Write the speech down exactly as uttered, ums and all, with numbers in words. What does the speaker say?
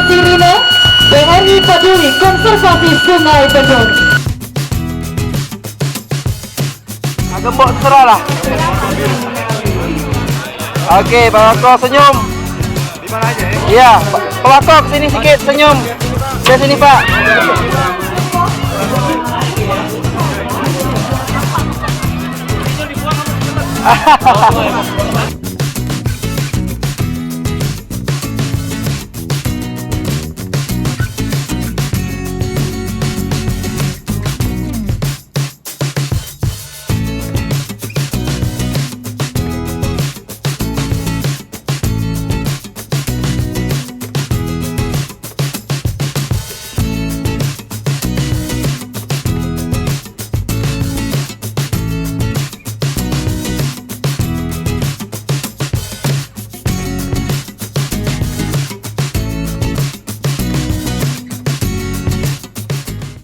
Tirine, B R I Peduli Konservasi Sungai Bendung. Nah, gembok terserah lah. Oke, Pak Wako senyum. Iya, Pak Wako ke sini sikit senyum. Ke sini, Pak.